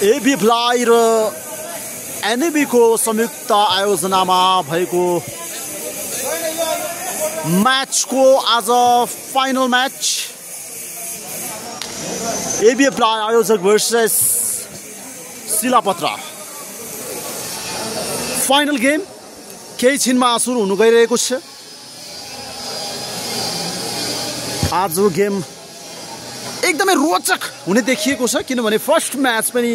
AB fly र NAB को संयुक्त आयोजनामा भएको मैच को आज फाइनल मैच एबी फ्लाई आयोजक वर्सेस शिलापत्र फाइनल गेम केही छिनमा सुरु हुन गइरहेको छ। आजको गेम एकदमै रोचक हुने देखिएको छ किनभने फर्स्ट म्याच पनि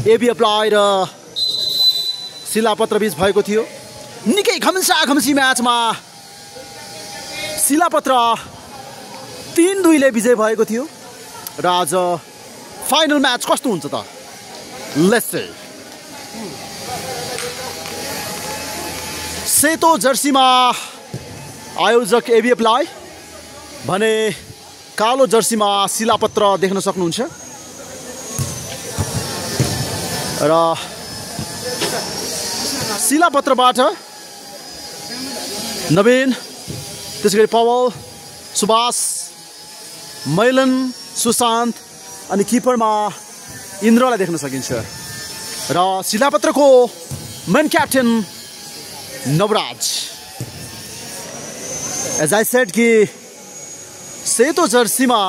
एबी फ्लाई र शिलापत्र बीच भएको थियो। निकै घम्सी म्याचमा शिलापत्र 3-2 ले विजय भएको थियो र आज फाइनल म्याच कस्तो हुन्छ त लेट्स सी। सेतो जर्सीमा आयोजक एबी फ्लाई भने कालो जर्सीमा शिलापत्र देख्न सक्नुहुन्छ र शिलापत्रबाट नवीन, त्यसैगरी पवल, सुभाष, मैलन, सुशान्त अनि किपरमा इन्द्रलाई देख्न सकिन्छ र शिलापत्रको main captain Nawaraj. As I said कि सेतो जर्सीमा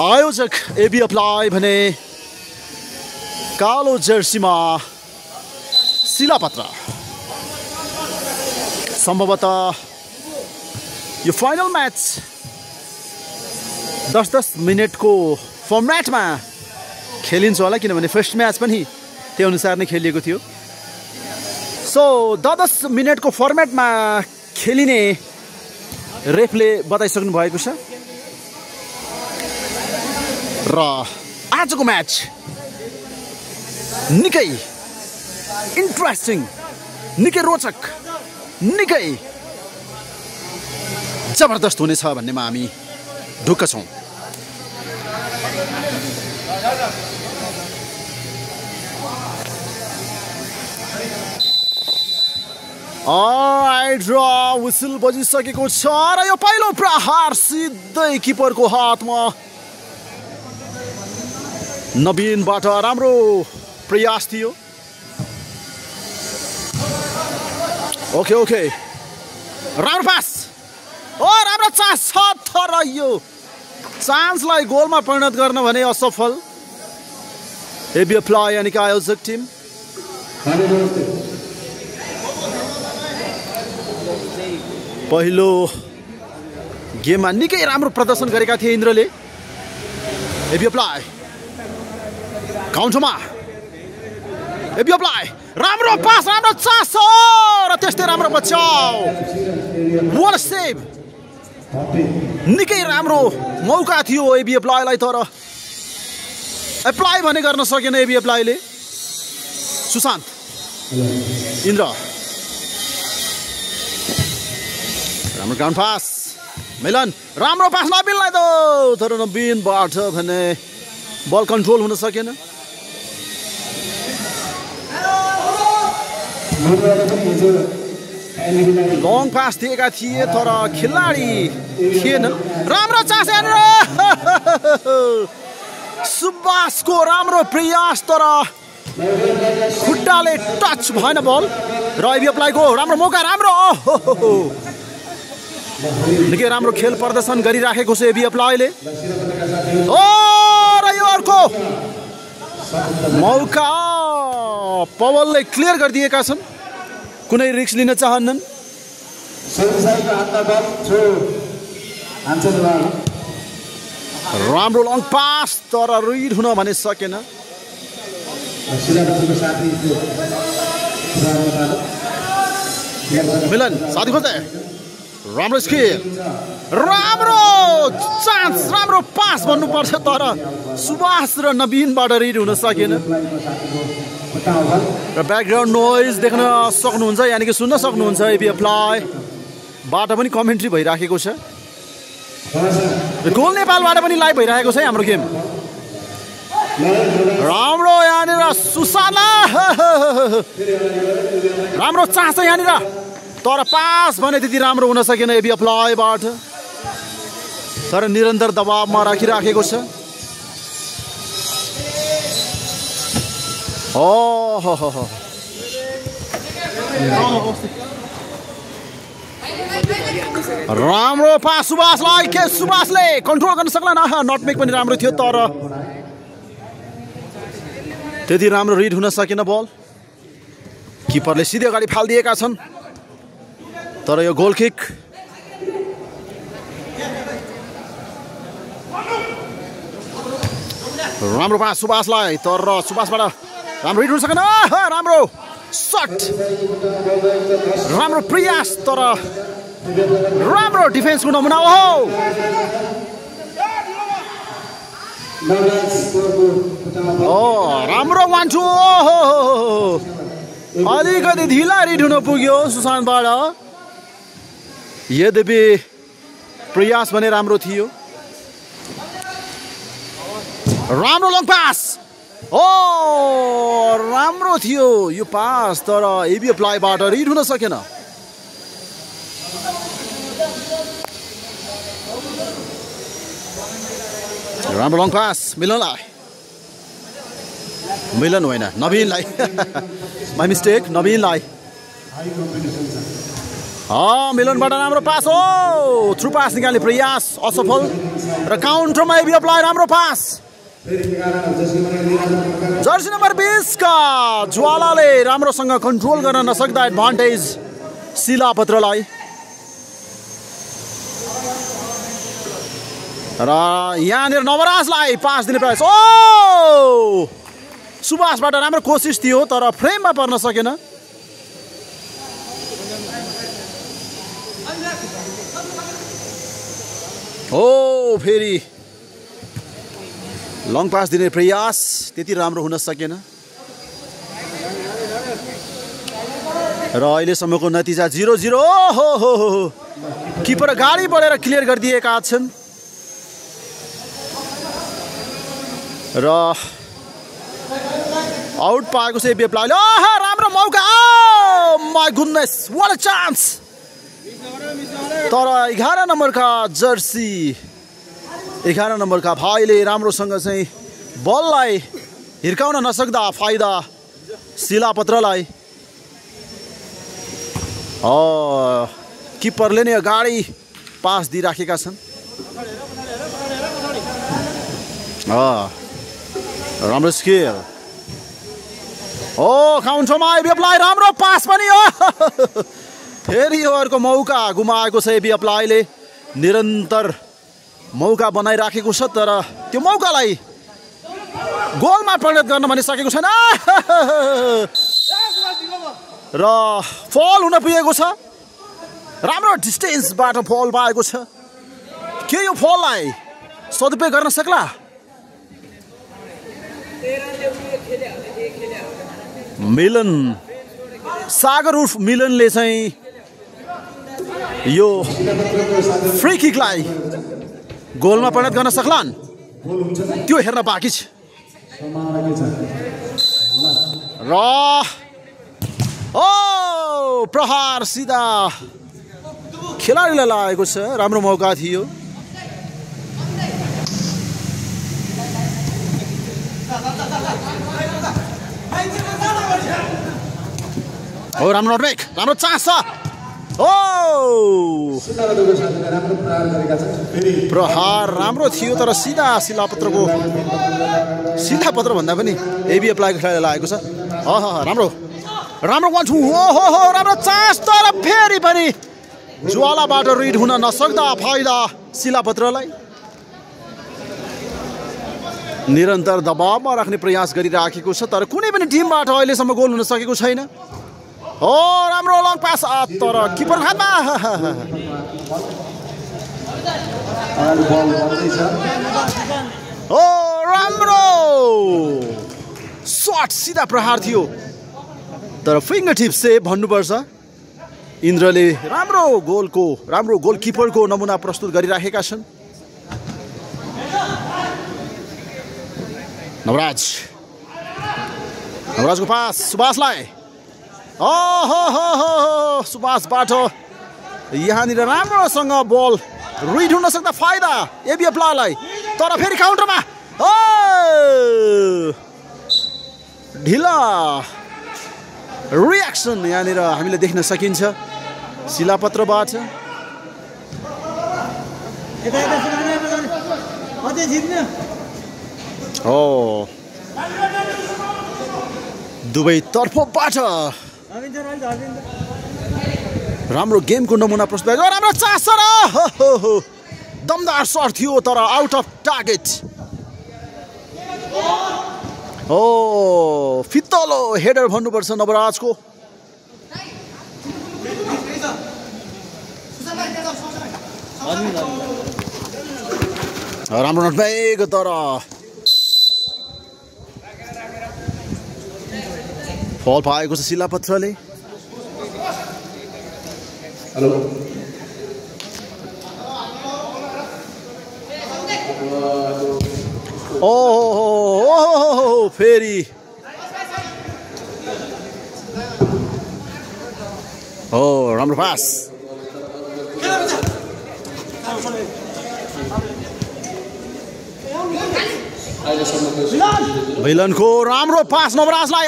आयोजक एबी फ्लाई भने कालो जर्सीमा शिलापत्र। सम्भवतः यो फाइनल मैच 10-10 मिनटको फर्मेटमा खेलिन्छ होला किनभने फर्स्ट म्याच पनि त्यही अनुसार नै खेलिएको थियो। सो 10-10 मिनटको फर्मेटमा खेलिने रेफले बताइसक्नु भएको छ र आजको म्याच निकै इन्ट्रेस्टिङ, निकै रोचक, निकै जबरदस्त हुनेछ भन्नेमा हामी ढुक्क छौँ। अलराइट र विसल बजिसकेको छ र यो पहिलो प्रहार सिधै किपरको हातमा। नवीनबाट राम्रो प्रयास थियो। ओके राम्रो पास, राम्रो चान्स छ तर यो चान्सलाई गोलमा परिणत गर्न भने असफल एबी फ्लाई यानि कि आयोजक टिम। पहिलो गेममा निकै राम्रो प्रदर्शन गरेका थिए इन्द्रले। एबी फ्लाई काउन्टरमा, एबी फ्लाई राम्रो पास, राम्रो चान्स र त्यस्तै राम्रो बचाउ। वाट सेभ, निकै राम्रो मौका थियो एबी फ्लाईलाई तर एप्लाई भने गर्न सकेन एबी फ्लाईले। सुशान्त, इन्द्र, राम्रो ग्राउन्ड पास, मिलन, राम्रो पास नवीनलाई त तर नवीनबाट भने बल कन्ट्रोल हुन सकेन। लङ पास दिएका थिए तर खेलाडी थिएन। राम्रो चान्स सुभाषको राम्रो प्रयास तर खुट्टाले टच भएन बल र एबी फ्लाईको राम्रो मौका। राम्रो निकै राम्रो खेल प्रदर्शन गरिराखेको छ एबी फ्लाईले। र यो अर्को मौका पवलले क्लियर गरिदिएका छन्, कुनै रिस्क लिन चाहन्नन्। राम्रो लङ पास तर रिड हुन भने सकेन। मिलन साथी खोज्दै, राम्रो स्किल, राम्रो चान्स, राम्रो पास भन्नुपर्छ तर सुभाष र नवीनबाट रिड हुन सकेन। र ब्याकग्राउन्ड नोइज देख्न सक्नुहुन्छ यानि कि सुन्न सक्नुहुन्छ एबी फ्लाईबाट पनि कमेन्ट्री भइराखेको छ। गोल नेपालबाट पनि लाइभ भइरहेको छ हाम्रो गेम। राम्रो यहाँनिर सुशाला, राम्रो चान्स यहाँनिर तर पास भने त्यति राम्रो हुन सकेन एबी फ्लाईबाट। तर निरन्तर दबावमा राखिराखेको छ। ओहो राम्रो पास सुभाषलाई के सुभाषले कन्ट्रोल गर्न सक्लान नटमेक पनि राम्रो थियो तर त्यति राम्रो रिड हुन सकेन बल किपरले सिधै अगाडि फाल्दिएका छन् तर यो गोल किक राम्रो पास सुभाषलाई तर सुभाषबाट राम्रो रिड हुन सकेन राम्रो शट राम्रो प्रयास तर राम्रो डिफेन्सको नमुना हो राम्रो 1-2 अलिकति ढिला रिड हुन पुग्यो सुशान्तबाट यद्यपि प्रयास भने राम्रो थियो राम्रो लङ पास राम्रो थियो यो पास तर एबी अप्लाईबाट रिड हुन सकेन राम्रो लङ पास मिलनलाई मिलन होइन नवीनलाई माई मिस्टेक नवीनलाई मिलनबाट राम्रो पास हो थ्रु पास निकाल्ने प्रयास असफल र काउन्टरमा एबी अप्लाई राम्रो पास जर्सी नम्बर 20 का ज्वालाले राम्रोसँग कन्ट्रोल गर्न नसक्दा एडभान्टेज शिलापत्रलाई र यहाँनिर नवराजलाई पास दिने प्रयास सुभाषबाट राम्रो कोसिस थियो तर फ्रेममा पर्न सकेन फेरि लङ पास दिने प्रयास त्यति राम्रो हुन सकेन र अहिलेसम्मको नतिजा 0-0 किपर गाडी बढेर क्लियर गरिदिएका छन् र आउट पाएको छ एबी अप्लाईले राम्रो मौका my goodness what a chance तर 11 नम्बरका जर्सी 11 नम्बरका भाइले राम्रोसँग चाहिँ बललाई हिर्काउन नसक्दा फाइदा शिलापत्रलाई किपरले नै अगाडि पास दिइराखेका छन् राम्रो स्केल काउन्टरमा एबी अप्लाई राम्रो पास पनि हो फेरि यो अर्को मौका गुमाएको छ एबी अप्लाईले निरन्तर मौका बनाइराखेको छ तर त्यो मौकालाई गोलमा परिणत गर्न भने सकेको छैन र फल हुन पुगेको छ राम्रो डिस्टेन्सबाट फल पाएको छ के यो फललाई सदुपयोग गर्न सक्ला मिलन सागर उर्फ मिलनले चाहिँ यो फ्री किकलाई गोलमा परिणत गर्न सक्लान् त्यो हेर्न बाँकी छ र प्रहार सिधा खेलाडीलाई लागेको छ राम्रो मौका थियो राम्रो नटमेक राम्रो चान्स छ प्रहार राम्रो थियो तर सिधा शिलापत्र भन्दा पनि एबी अप्लाईको खेलाडीलाई लागेको छ राम्रो राम्रो 1-2 राम्रो चान्स तर फेरि पनि ज्वालाबाट रिड हुन नसक्दा फाइदा शिलापत्रलाई निरन्तर दबावमा राख्ने प्रयास गरिराखेको छ तर कुनै पनि टिमबाट अहिलेसम्म गोल हुन सकेको छैन राम्रो लङ पास तर किपर हातमा राम्रो शट सिधा प्रहार थियो तर फिङ्गर टिप सेभ भन्नुपर्छ इन्द्रले राम्रो गोलकिपरको नमुना प्रस्तुत गरिराखेका छन् नवराजको पास सुभाषलाई सुभाषबाट यहाँनिर राम्रोसँग बल रिड हुन सक्दा फाइदा एबी अप्लाईलाई तर फेरि काउन्टरमा ढिला रियाक्सन यहाँनिर हामीले देख्न सकिन्छ शिलापत्रबाट। हो दुवै तर्फबाट राम्रो गेमको नमुना प्रस्तुत भएको। राम्रो चास र दमदार सर्ट थियो तर आउट अफ टार्गेट। हो फितलो हेडर भन्नुपर्छ नवराजको। राम्रो नटब्याक तर फल पाएको छ शिलापत्रले। ओहो फेरि हो राम्रो पास। भैलनको राम्रो पास नवराजलाई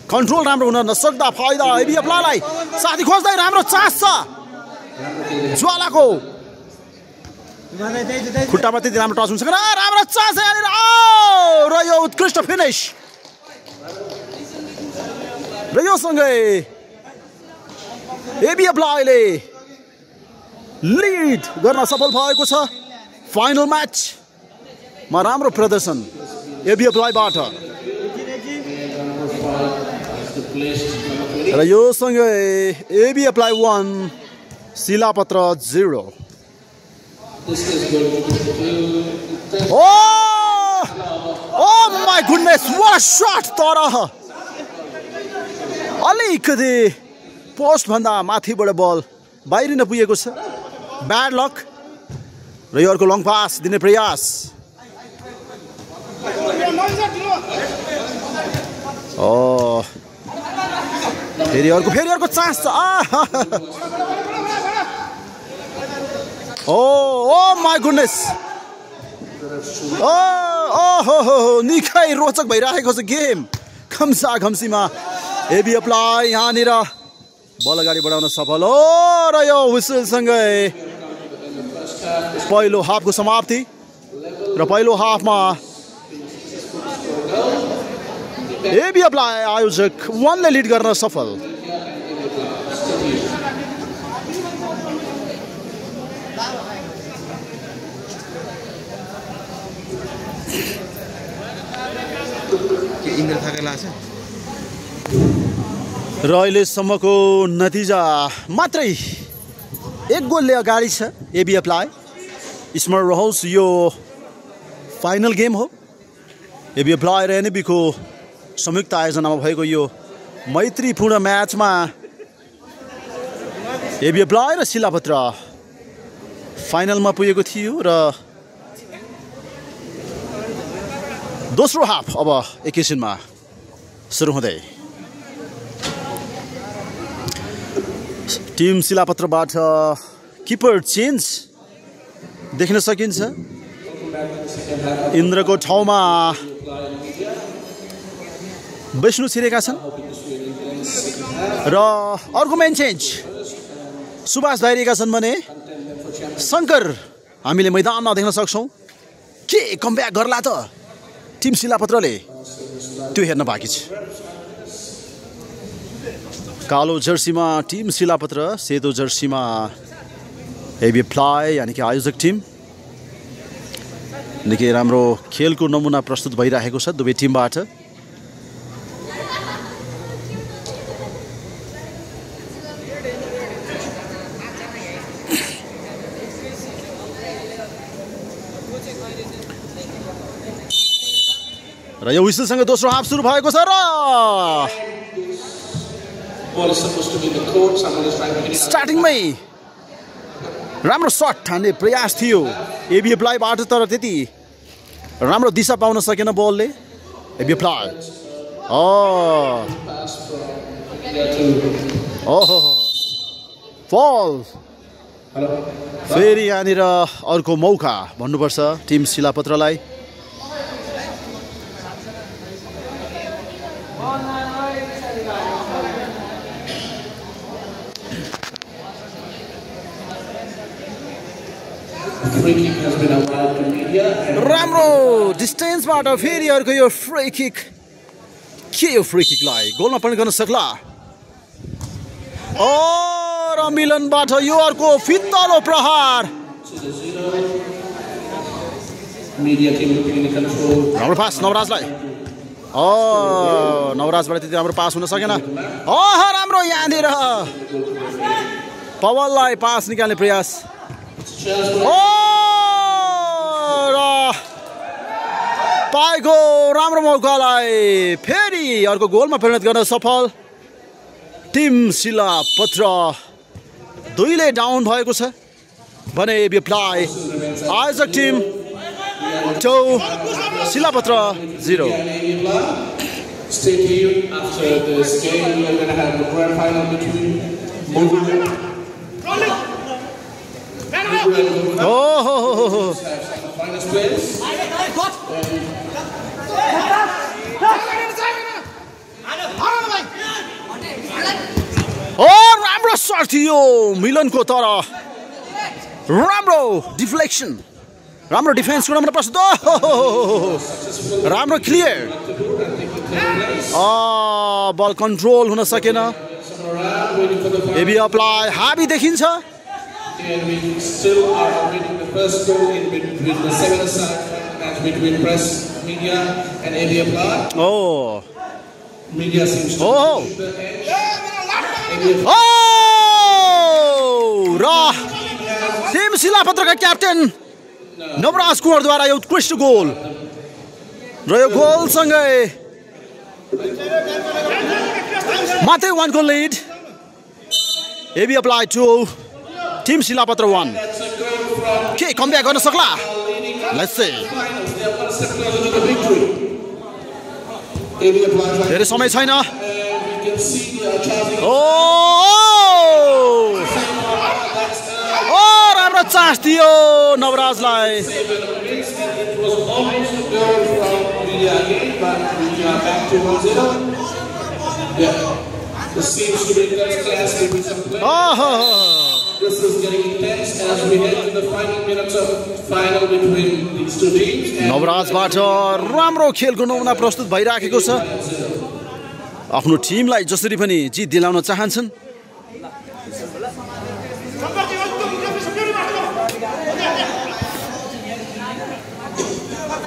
कन्ट्रोल राम्रो हुन नसक्दा फाइदा एबिएफलाई साथी खोज्दै राम्रो चास छ ज्वालाको खुट्टामा त्यति राम्रो टच हुन्छ राम्रो चास र यो उत्कृष्ट फिनिस र यो सँगै एबिएफले लिड गर्न सफल भएको छ। फाइनल म्याचमा राम्रो प्रदर्शन एबिएफबाट र यो सँगै एबिएफलाई 1 शिलापत्र 0। Oh my goodness, what a shot! तर अलिकति पोस्ट भन्दा माथिबाट बल बाहिरिन पुगेको छ। ब्याड लक र यो अर्को लङ पास दिने प्रयास। फेरि अर्को चान्स छ। Oh my goodness! निकै रोचक भइरहेको छ गेम। खम्सा खम्सीमा एबिएफलाई यहाँनिर बल अगाडि बढाउन सफल हो र यो विसलसँगै पहिलो हाफको समाप्ति र पहिलो हाफमा एबिएफलाई आयोजक 1 ले लिड गर्न सफल। र अहिलेसम्मको नतिजा मात्रै 1 गोलले अगाडि छ एबिएफलाई। स्मरण रहोस् यो फाइनल गेम हो। एबिएफलाई र एनएबीको संयुक्त आयोजनामा भएको यो मैत्रीपूर्ण म्याचमा एबिएफलाई र शिलापत्र फाइनलमा पुगेको थियो र दोस्रो हाफ अब एकैछिनमा सुरु हुँदै। टिम शिलापत्रबाट किपर चेन्ज देख्न सकिन्छ। इन्द्रको ठाउँमा विष्णु छिरेका छन् र अर्को मेन चेन्ज सुभाष बाहिरिएका छन् भने शङ्कर हामीले मैदानमा देख्न सक्छौँ। के कमब्याक गर्ला त टिम शिलापत्रले, त्यो हेर्न बाँकी छ। कालो जर्सीमा टिम शिलापत्र, सेतो जर्सीमा एबिएफलाई यानि कि आयोजक टिम। निकै राम्रो खेलको नमुना प्रस्तुत भइरहेको छ दुवै टिमबाट। र यो विसलसँग दोस्रो हाफ सुरु भएको छ र स्टार्टिङमै राम्रो सट हान्ने प्रयास थियो एबिएफलाईबाट तर त्यति राम्रो दिशा पाउन सकेन बलले एबिएफलाई। फल फेरि यहाँनिर अर्को मौका भन्नुपर्छ टिम शिलापत्रलाई। राम्रो डिस्टेन्सबाट फेरि अर्को यो फ्री किक के यो फ्री किकलाई गोलमा पनि गर्न सक्ला र मिलनबाट यो अर्को फित्तलो प्रहार राम्रो पास नवराजलाई नवराजबाट त्यति राम्रो पास हुन सकेन राम्रो यहाँनिर पवललाई पास निकाल्ने प्रयास र पाएको राम्रो मौकालाई फेरि अर्को गोलमा परिणत गर्न सफल टिम शिलापत्र 2ले डाउन भएको छ भने एबी अप्लाई आयोजक team 2 शिलापत्र 0 Stay tuned after this game. We're going to have the grand final between finest players. राम्रो सर्ट थियो मिलनको तर राम्रो डिफ्लेक्सन राम्रो डिफेन्स गर्न प्रस्तुत राम्रो क्लियर बल कन्ट्रोल हुन सकेन एबी अप्लाई हाबी देखिन्छ And we still are awaiting the first goal in between the 7-a-side match between Press Media and AB Apply. Media seems to be the edge. Team शिलापत्रका captain Nawaraj कुँवरद्वारा यो उत्कृष्ट गोल र यो गोलसँगै मात्रै 1 को lead AB apply 2 team Shilapatra 1 के कमब्याक गर्न सक्ला लेट्स सी धेरै समय छैन राम्रो चान्स दियो नवराजलाई This seems to be first class with some players. This is getting intense as we head to the final minutes of final between these two teams. नवराजबाट राम्रो खेलको नमुना प्रस्तुत भइराखेको छ आफ्नो टिमलाई जसरी पनि जित दिलाउन चाहन्छन्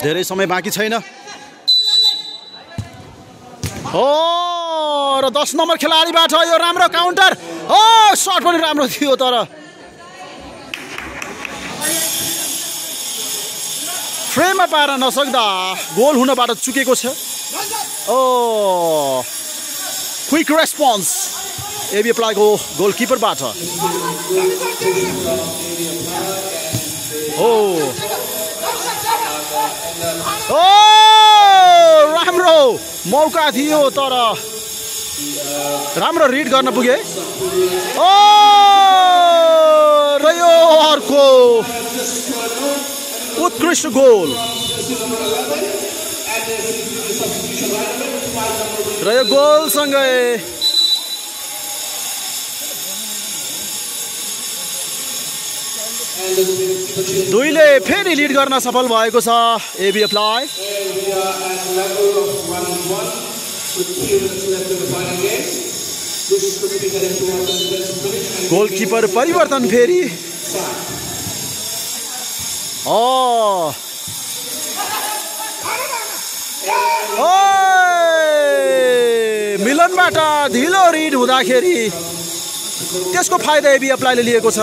धेरै समय बाँकी छैन र 10 नम्बर खेलाडीबाट यो राम्रो काउन्टर शट पनि राम्रो थियो तर फ्रेममा पार नसक्दा गोल हुनबाट चुकेको छ क्विक रेस्पोन्स एबी अप्लाईको गोलकिपरबाट राम्रो मौका थियो तर राम्रो रिड गर्न पुगे र यो अर्को उत्कृष्ट गोल र यो गोलसँगै दुईले फेरि लिड गर्न सफल भएको छ एबी अप्लाई गोलकिपर परिवर्तन फेरि मिलनबाट ढिलो रिड हुँदाखेरि त्यसको फाइदा एबी अप्लाईले लिएको छ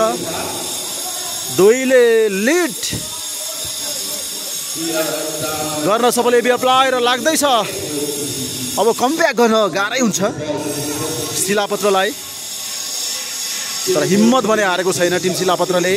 दुईले लिड गर्न सफल एबी अप्लाई र लाग्दैछ अब कमब्याक गर्न गाह्रै हुन्छ शिलापत्रलाई तर हिम्मत भने हारेको छैन टिम शिलापत्रले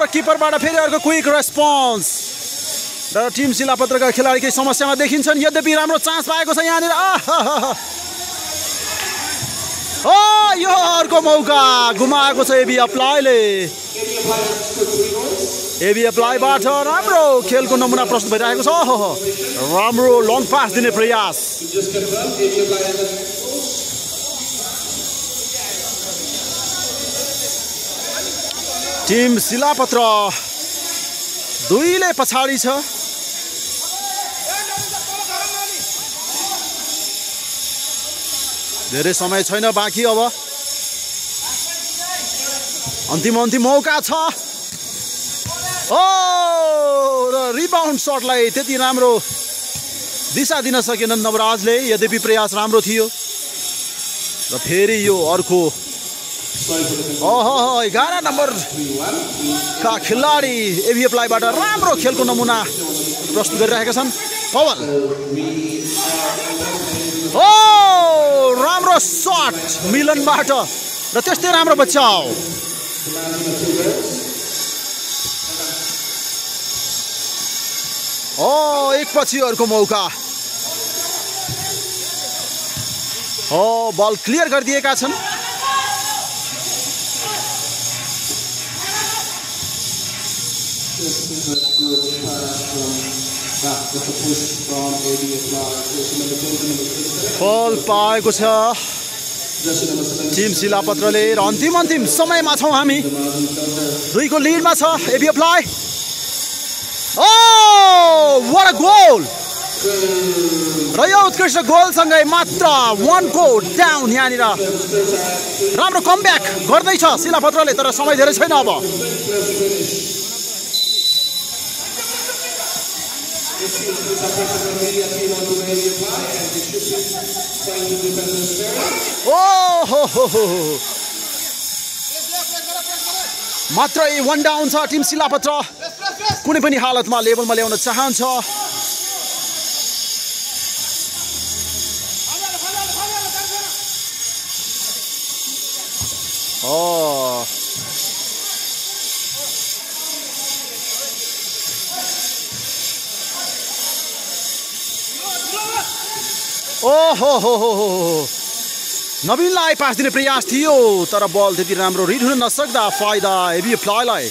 र किपरबाट फेरि अर्को क्विक रेस्पोन्स र टिम शिलापत्रका खेलाडी केही समस्यामा देखिन्छन् यद्यपि राम्रो चान्स पाएको छ यहाँनिर यो अर्को मौका गुमाएको छ एबी अप्लाईले एबी अप्लाईबाट राम्रो खेलको नमुना प्रस्तुत भइरहेको छ राम्रो लङ पास दिने प्रयास टिम शिलापत्र 2ले पछाडी छ धेरै समय छैन बाँकी अब अन्तिम मौका छ र रिबाउन्ड शटलाई त्यति राम्रो दिशा दिन सकेनन् नवराजले यद्यपि प्रयास राम्रो थियो र फेरि यो अर्को 11 नम्बर का खेलाडी एबी अप्लाईबाट राम्रो खेलको नमुना प्रस्तुत गरिरहेका छन् पवन राम्रो शट मिलनबाट र त्यस्तै राम्रो बचाउ एकपछि अर्को मौका बल क्लियर गरिदिएका छन् बल पाएको छ टिम शिलापत्रले र अन्तिम समयमा छौँ हामी 2 को लिडमा छ एबी अप्लाई what a goal र यो उत्कृष्ट गोलसँगै मात्र 1 को डाउन यहाँनिर राम्रो कमब्याक गर्दैछ शिलापत्रले तर समय धेरै छैन अब मात्र 1 डाउन छ टिम शिलापत्र कुनै पनि हालतमा लेभलमा ल्याउन चाहन्छ नवीनलाई पास दिने प्रयास थियो तर बल त्यति राम्रो रिड हुन नसक्दा फाइदा एबी अप्लाईलाई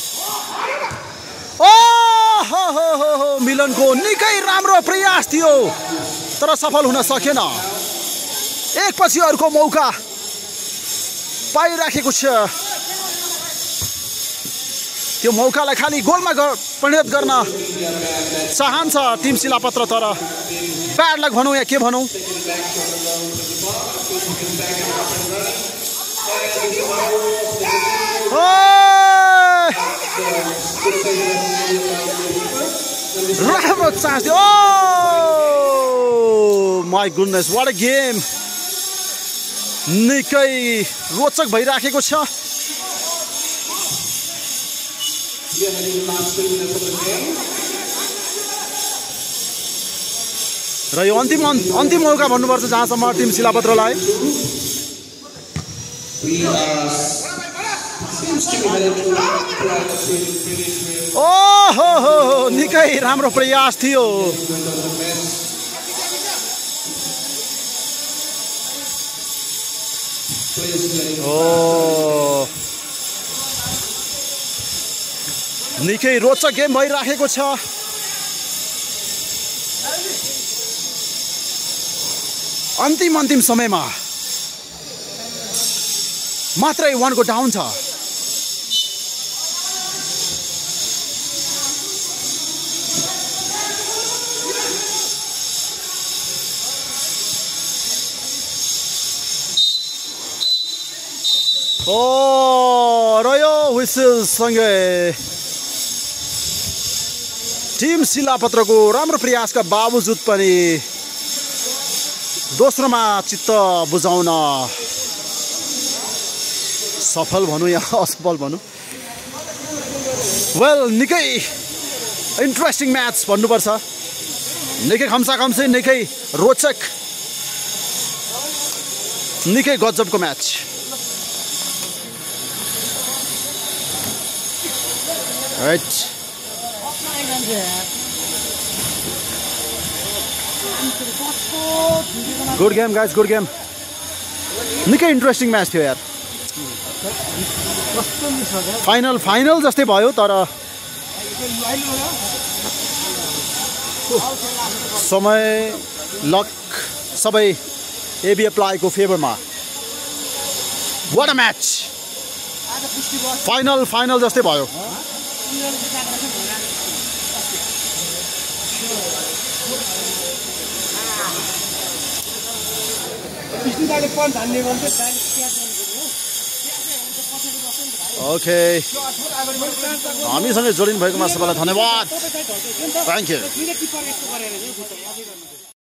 मिलनको निकै राम्रो प्रयास थियो तर सफल हुन सकेन एकपछि अर्को मौका पाइराखेको छ त्यो मौकालाई खाली गोलमा परिणत गर्न चाहन्छ टिम शिलापत्र तर ब्याड लक भनौँ या के भनौँ राम्रो चान्स दियो my goodness what a game निकै रोचक भइराखेको छ र यो अन्तिम मौका भन्नुपर्छ जहाँसम्म टिम शिलापत्रलाई निकै राम्रो प्रयास थियो निकै रोचक गेम भइराखेको छ अन्तिम समयमा मात्रै 1 को डाउन छ रह्यो व्हिसल सँगै टिम शिलापत्रको राम्रो प्रयासका बावजुद पनि दोस्रोमा चित्त बुझाउन सफल भनौँ या असफल भनौँ वेल निकै इन्ट्रेस्टिङ म्याच भन्नुपर्छ निकै खम्साखम्सी निकै रोचक निकै गजबको match. Right good game guys, good game. निकै इन्ट्रेस्टिङ म्याच थियो यार। फाइनल जस्तै भयो तर समय लक सबै एबी एप्लाईको फेभरमा। वाट अ म्याच, फाइनल जस्तै भयो। ओके, हामीसँग जोडिनु भएकोमा सबैलाई धन्यवाद। Thank you.